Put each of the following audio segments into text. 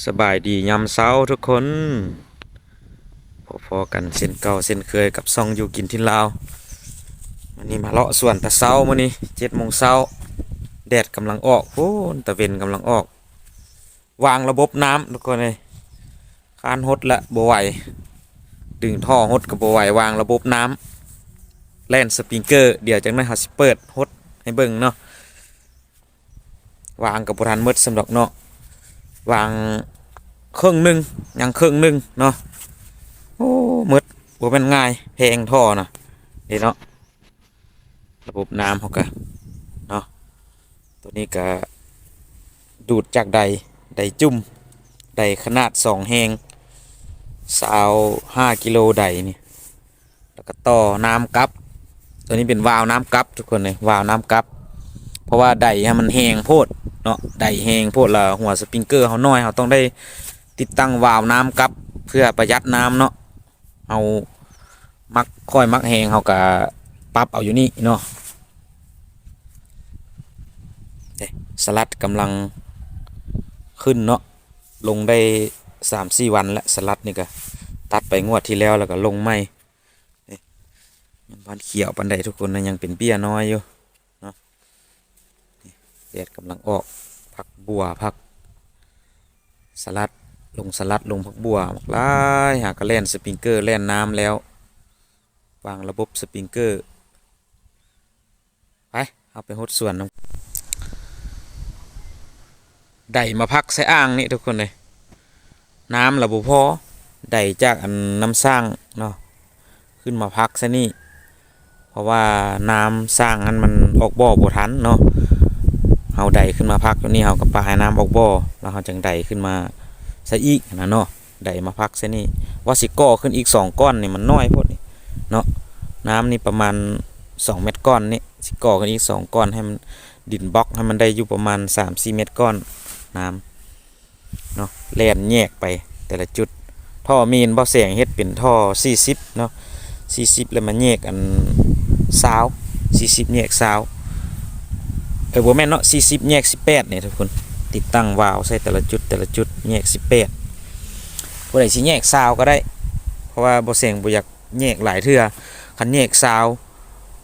ສະບາຍດີຍາມເຊົ້າທຸກຄົນ ພໍ້ໆກັນເຊັ່ນເກົ່າເຊັ່ນເຄີຍກັບຊ່ອງຢູ່ກິນຖິ່ນລາວ. ມື້ນີ້ມາເລາະສວນແຕ່ເຊົ້າ ມື້ນີ້ເຈັດໂມງເຊົ້າ ແດດກຳລັງອອກ ພຸ້ນຕາເວັນກຳລັງອອກ. ວາງລະບົບນ້ຳທຸກຄົນເອີຍ ຄານຫົດລະບໍ່ໄຫວ ດຶງທໍ່ຫົດກໍບໍ່ໄຫວ ວາງລະບົບນ້ຳ ແລ່ນສະປຣິງເກີ ດຽວຈັກໜ້ອຍເຮົາຊິເປີດຫົດໃຫ້ເບິ່ງເນາະ. ວາງກໍບໍ່ທັນໝົດສ່ຳດອກເນາະ ວາງເຄິ່ງໜຶ່ງ ຍັງເຄິ່ງໜຶ່ງເນາະ. ໂອ້ ໝົດ ບໍ່ແມ່ນງ່າຍ ແພງທໍ່ນະ ເດ້ເນາະ. ລະບົບນ້ຳເຮົາກະເນາະ ໂຕນີ້ກະດູດຈາກໄດ ໄດຈຸ້ມ ໄດຂະໜາດສອງແຮງ ຊາວຫ້າກິໂລໄດນີ້ ແລ້ວກໍຕໍ່ນ້ຳກັບ. ໂຕນີ້ເປັນວາວນ້ຳກັບທຸກຄົນເອີຍ ວາວນ້ຳກັບ ເພາະວ່າໄດຫັ້ນມັນແຮງໂພດເນາະ ໄດແຮງໂພດ ແລ້ວຫົວສະປຣິງເກີເຮົານ້ອຍ ເຮົາຕ້ອງໄດ້ຕິດຕັ້ງວາວນ້ຳກັບ ເພື່ອປະຢັດນ້ຳເນາະ. ເຮົາມັກ ຂ້ອຍມັກແຮງ ເຮົາກະປັບເອົາຢູ່ນີ້ເນາະ. ເດ້ ສະຫຼັດກຳລັງຂຶ້ນເນາະ ລົງໄດ້ສາມສີ່ວັນແລ້ວ ສະຫຼັດນີ້ກະຕັດໄປງວດທີ່ແລ້ວ ແລ້ວກະລົງໃໝ່. ເດ້ ຍັງບໍ່ທັນຂຽວປານໃດທຸກຄົນນະ ຍັງເປັນເບ້ຍນ້ອຍຢູ່. ເນາະ ນີ້ແດດກຳລັງອອກ ຜັກບົ່ວ ຜັກສະຫຼັດ ລົງສະຫຼັດ ລົງຜັກບົ່ວ ບັກຫຼາຍ. ຫາກະແລ່ນສະປຣິງເກີ ແລ່ນນ້ຳແລ້ວ ວາງລະບົບສະປຣິງເກີ. ໄປ ເຮົາໄປຫົດສວນນຳ ໄດມາພັກໃສ່ອ່າງນີ້ທຸກຄົນເອີຍ ນ້ຳລະບໍ່ພໍ ໄດຈາກອັນນ້ຳສ້າງເນາະ ຂຶ້ນມາພັກໃສ່ນີ້ ເພາະວ່ານ້ຳສ້າງຫັ້ນມັນອອກບໍ່ບໍ່ທັນເນາະ. ເຮົາໄດຂຶ້ນມາພັກຢູ່ນີ້ ເຮົາກໍປະໃຫ້ນ້ຳອອກບໍ່ ແລ້ວເຮົາຈັ່ງໄດຂຶ້ນມາໃສ່ອີກຫັ້ນນະເນາະ ໄດມາພັກໃສ່ນີ້. ວ່າຊິກໍ່ຂຶ້ນອີກສອງກ້ອນນີ້ມັນນ້ອຍໂພດນີ້ເນາະ ນ້ຳນີ້ປະມານສອງແມັດກ້ອນນີ້ ຊິກໍ່ຂຶ້ນອີກສອງກ້ອນ ໃຫ້ມັນ ດິນບລັອກໃຫ້ມັນໄດ້ຢູ່ປະມານສາມສີ່ແມັດກ້ອນ ນ້ຳເນາະ ແລ່ນແຍກໄປແຕ່ລະຈຸດ. ທໍ່ມີນ ເບົາແສງເຮັດເປັນທໍ່ສີ່ສິບເນາະ ສີ່ສິບແລ້ວມາແຍກອັນຊາວ ສີ່ສິບແຍກຊາວ ເອີ ບໍ່ແມ່ນເນາະ ສີ່ສິບແຍກສິບແປດນີ້ທຸກຄົນ ຕິດຕັ້ງວາວໃສ່ແຕ່ລະຈຸດ ແຕ່ລະຈຸດແຍກສິບແປດ. ຜູ້ໃດຊິແຍກຊາວກໍໄດ້ ເພາະວ່າເບົາແສງບໍ່ຢາກແຍກຫຼາຍເທື່ອ ຄັນແຍກຊາວ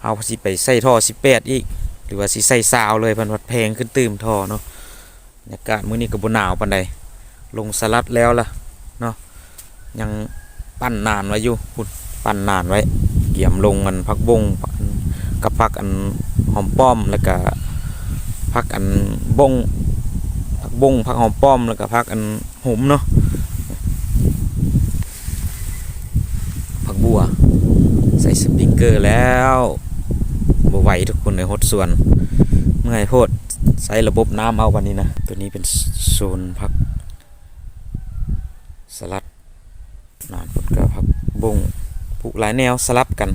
ເຮົາຊິໄປໃສ່ທໍ່ສິບແປດອີກ ຫຼືວ່າຊິໃສ່ຊາວເລີຍ ເພິ່ນວ່າແພງຂຶ້ນຕື່ມທໍ່ເນາະ. ບັນຍາກາດມື້ນີ້ກໍບໍ່ໜາວປານໃດ ລົງສະຫຼັດແລ້ວລະເນາະ ຍັງປັ່ນນານໄວ້ຢູ່ພຸ້ນ ປັ່ນນານໄວ້ ກຽມລົງອັນຜັກບົ້ງກັບຜັກອັນຫອມປ້ອມ ແລ້ວກະຜັກອັນບົ້ງ ຜັກບົ້ງ ຜັກຫອມປ້ອມ ແລ້ວກະຜັກອັນ ຫົມເນາະ ຜັກບົ່ວ ໃສ່ສະປຣິງເກີແລ້ວ ບໍ່ໄຫວທຸກຄົນເອີຍ ຫົດສວນ ເມື່ອຍໂພດ ໃຊ້ລະບົບນ້ຳເອົາບັດນີ້ນະ. ໂຕນີ້ເປັນໂຊນຜັກສະຫຼັດ ນານພຸ້ນກະຜັກບົ້ງ ປູກຫຼາຍແນວສະຫຼັບກັນ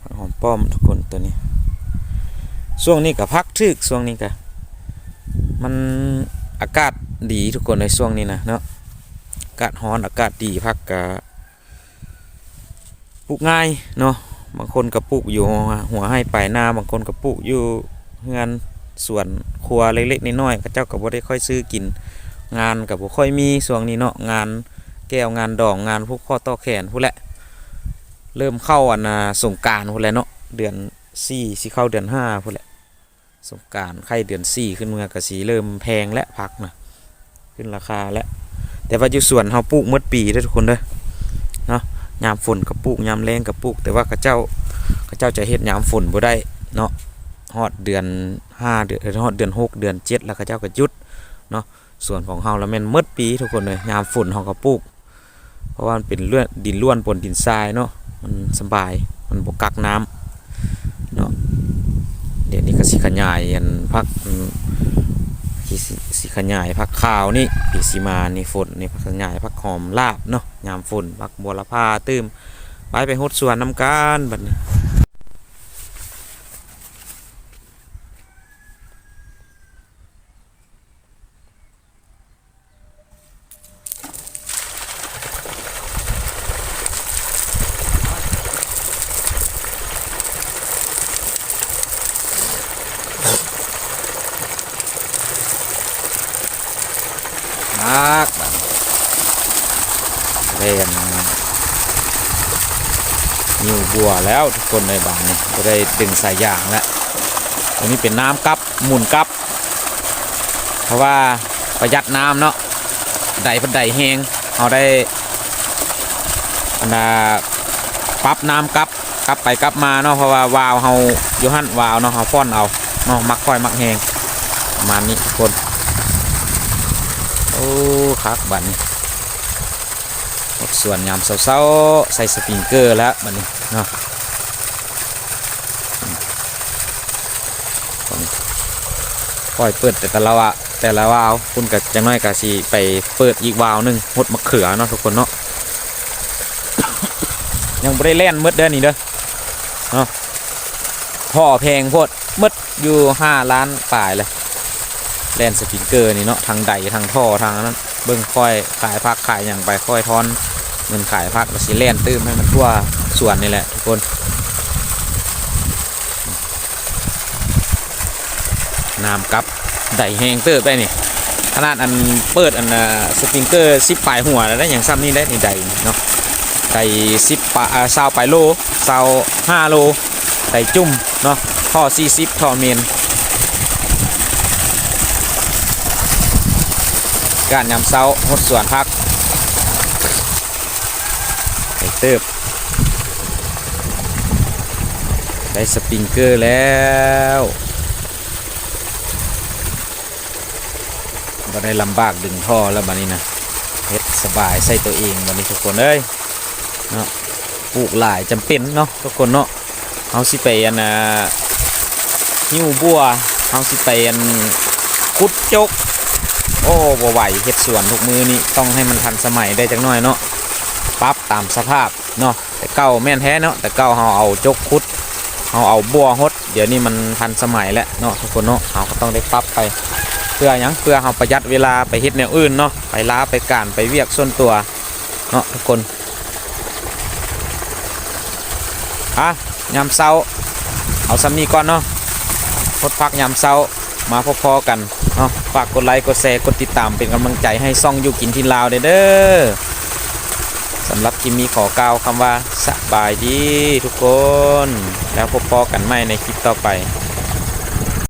ຜັກຫອມປ້ອມທຸກຄົນ ໂຕນີ້ ຊ່ວງນີ້ກະຜັກຖືກ ຊ່ວງນີ້ກະ ມັນອາກາດດີທຸກຄົນເອີຍ ຊ່ວງນີ້ນະເນາະ ອາກາດຮ້ອນ ອາກາດດີ ຜັກກະປູກງ່າຍເນາະ ບາງຄົນກະປູກຢູ່ຫົວໄຮ່ປາຍນາ ບາງຄົນກະປູກຢູ່ເຮືອນສວນຄົວເລັກໆນ້ອຍໆ ເຂົາເຈົ້າກະບໍ່ໄດ້ຄ່ອຍຊື້ກິນ ງານກະບໍ່ຄ່ອຍມີຊ່ວງນີ້ເນາະ ງານແກ້ວງານດອງ ງານຜູກຂໍ້ຕໍ່ແຂນພຸ້ນແຫຼະ ເລີ່ມເຂົ້າອັນນ່າ ສົງການພຸ້ນແຫຼະເນາະ ເດືອນສີ່ ຊິເຂົ້າເດືອນຫ້າພຸ້ນແຫຼະ. ສົງການໄຂ່ເດືອນສີ່ຂຶ້ນເມືອກະຊິເລີ່ມແພງແລ້ວ ຜັກນະ ຂຶ້ນລາຄາແລ້ວ ແຕ່ວ່າຢູ່ສວນເຮົາປູກໝົດປີເດີທຸກຄົນເດີເນາະ ຍາມຝົນກະປູກ ຍາມແລ້ງກະປູກ ແຕ່ວ່າເຂົາເຈົ້າ ເຂົາເຈົ້າຈະເຮັດຍາມຝົນບໍ່ໄດ້ເນາະ ຮອດເດືອນຫ້າ ເດືອນ ຮອດເດືອນຫົກ ເດືອນເຈັດ ແລ້ວເຂົາເຈົ້າກະຢຸດເນາະ. ສວນຂອງເຮົາລະແມ່ນໝົດປີທຸກຄົນເອີຍ ຍາມຝົນເຮົາກະປູກ ເພາະວ່າມັນເປັນເລື່ອນ ດິນລ້ວນປົນດິນຊາຍເນາະ ມັນສະບາຍ ມັນບໍ່ກັກນ້ຳເນາະ. ດຽວນີ້ກະຊິຂະຫຍາຍອັນຜັກ ຊິ ຊິຂະຫຍາຍຜັກຂາວນີ້ ປີຊິມານີ້ຝົນນີ້ ຂະຫຍາຍຜັກຫອມລາບເນາະ ຍາມຝົນ ຜັກບົວລະພາຕື່ມ. ໄປ ໄປຫົດສວນນຳກັນບັດນີ້. ມ ອາກ ບາດນີ້ແລ່ນ ຫິ້ວບົວແລ້ວທຸກຄົນເອີຍ. ບາດນີ້ບໍ່ໄດ້ດຶງສາຍຢາງແລ້ວ. ຕົວນີ້ເປັນນ້ຳກັບ ໝູນກັບ ເພາະວ່າປະຢັດນ້ຳເນາະ. ໄດເພິ່ນໄດແຮງ ເຮົາໄດ້ ອັນນ່າ ປັບນ້ຳກັບ ກັບໄປກັບມາເນາະ ເພາະວ່າວາວເຮົາຢູ່ຫັ້ນ ວາວເນາະ ເຮົາຟອນເອົາເນາະ ມັກຄ່ອຍມັກແຮງ ປະມານນີ້ທຸກຄົນ. ໂອ້ ຄັກບາດນີ້ ເຮັດສວນຍາມເຊົ້າໆ ໃສ່ສະປຣິງເກີແລ້ວບາດນີ້ເນາະ. ຄ່ອຍເປີດແຕ່ລະວາ ແຕ່ລະວາວ ພຸ້ນກະຈັກໜ້ອຍກະຊິໄປເປີດອີກວາວໜຶ່ງ ຫົດມະເຂືອເນາະທຸກຄົນເນາະ. ຍັງບໍ່ໄດ້ແລ່ນໝົດເດີນີ້ເດີເນາະ ທໍ່ແພງໂພດ ໝົດຢູ່ຫ້າລ້ານປາຍແຫຼະ ແລ່ນສະປຣິງເກີນີ້ເນາະ ທັງໄດ ທັງທໍ່ ທັງອັນນັ້ນ. ເບິ່ງຂ້ອຍຂາຍຜັກຂາຍຫຍັງໄປ ຂ້ອຍທອນເງິນຂາຍຜັກ ແລ້ວຊິແລ່ນຕື່ມໃຫ້ມັນທົ່ວສວນນີ້ແຫຼະທຸກຄົນ. ນ້ຳກັບໄດແຮງເຕີບໄດ໋ນີ້ ຂະໜາດອັນເປີດອັນ ເອີ ສະປຣິງເກີສິບປາຍຫົວແລ້ວໄດ໋ ຍັງຊ່ຳນີ້ໄດ໋ນີ້ ໄດເນາະ ໄດສິບປາຍ ເອີ ຊາວປາຍໂລ ຊາວຫ້າໂລ ໄດຈຸ້ມເນາະ ທໍ່ສີ່ສິບ ທໍ່ເມນ. ການຍາມເຊົ້າ ຫົດສວນຜັກ ໄດ້ເຕີບ ໄດ້ສະປຣິງເກີແລ້ວ ບໍ່ໄດ້ລຳບາກດຶງທໍ່ແລ້ວບາດນີ້ນະ ເຮັດສະບາຍໃສ່ຕົວເອງບາດນີ້ທຸກຄົນເອີຍເນາະ. ປູກຫຼາຍຈຳເປັນເນາະທຸກຄົນເນາະ. ເຮົາຊິໄປອັນນ່າ ຫິ້ວບົວ ເຮົາຊິໄປອັນ ຂຸດຈົກ ໂອ້ ບໍ່ໄຫວ. ເຮັດສວນທຸກມື້ນີ້ຕ້ອງໃຫ້ມັນທັນສະໄໝໄດ້ຈັກໜ້ອຍເນາະ ປັບຕາມສະພາບເນາະ. ແຕ່ເກົ່າແມ່ນແທ້ເນາະ ແຕ່ເກົ່າເຮົາເອົາຈົກຂຸດ ເຮົາເອົາບົວຫົດ ດຽວນີ້ມັນທັນສະໄໝແລ້ວເນາະທຸກຄົນເນາະ. ເຮົາກໍຕ້ອງໄດ້ປັບໄປ ເພື່ອຫຍັງ? ເພື່ອເຮົາປະຢັດເວລາໄປເຮັດແນວອື່ນເນາະ ໄປລາໄປການ ໄປວຽກສ່ວນຕົວເນາະທຸກຄົນ. ອ່ະ ຍາມເຊົ້າ ເອົາສ່ຳນີ້ກ່ອນເນາະ ຫົດຜັກຍາມເຊົ້າ ມາພົບພໍ້ກັນເນາະ. ຝາກກົດໄລ ກົດແຊ ກົດຕິດຕາມ ເປັນກຳລັງໃຈໃຫ້ຊ່ອງຢູ່ກິນຖິ່ນລາວແດ່ເດີ. ສຳລັບຄລິບນີ້ຂໍກ່າວຄຳວ່າ ສະບາຍດີທຸກຄົນ ແລ້ວພົບພໍ້ກັນໃໝ່ໃນຄລິບຕໍ່ໄປ.